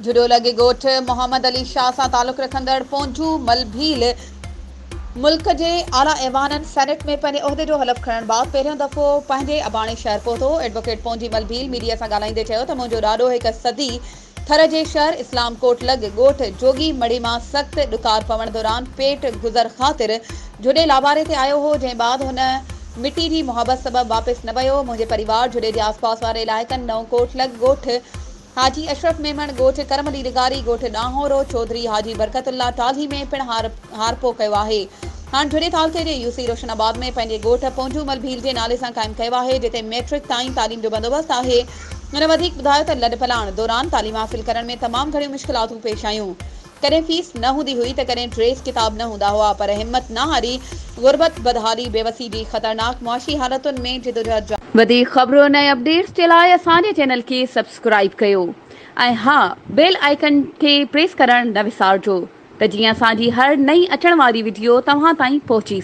جهڏو لڳ ڳوٺ محمد علي شاهه سان تعلق رکندڙ پونجو مل ڀيل ملڪ جي اعليٰ ايوانن سينيٽ ۾ پنهنجي عهدي جو حلف کڻڻ بعد پهريون دفعو پنهنجي اباڻي شهر پهتو. ايڊووڪيٽ پونجي مل ڀيل ميڊيا سان ڳالهائيندي چيو ته منهنجو ڏاڏو هڪ صدي ٿر جي شهر اسلام ڪوٽ لڳ ڳوٺ جوڳي مڙهي مان سخت ڏڪار پوڻ دوران پيٽ گذر خاطر جهڏي لاباري تي آيو هو جنهن بعد هن مٽي جي محبت سبب واپس نه ويو. منهنجي پريوار جهڏي جي آسپاس واري علائقن نئون ڪوٽ لڳ ڳوٺ حاجي اشرف ميمڻ، ڳوٺ ڪرم علي لغاري، ڳوٺ ڏاهورو چوڌري، حاجي برڪت الله ٽالهي ۾ پڻ هارپو ڪيو آهي. هاڻ جهڏي تعلقي جي يوسي روشن آباد ۾ پنهنجي ڳوٺ پونجو مل ڀيل جي نالي سان قائم ڪيو آهي، جتي ميٽرڪ تائين تعليم جو بندوبست آهي. هن وڌيڪ ٻڌايو ته لڏپلاڻ دوران تعليم حاصل ڪرڻ ۾ تمام گهڻيون مشڪلاتون پيش آيون. ڪڏهن فيس نه هوندي هئي ته ڪڏهن ڊريس ڪتاب نه هوندا هئا پر همت نه هاري غربت، بدحالي، بيوسي جي خطرناڪ معاشي حالتن ۾ جدوجهد جاري. وڌيڪ خبرن ۽ اپڊيٽس جي لاء اسان جي چينل کي سبسڪرائيب ڪيو ۽ ها بيل آئيڪن کي پريس ڪرڻ نه وسارجو ته جيئن اسان جي هر نئين اچڻ واري وڊيو توهان تائين پهچي.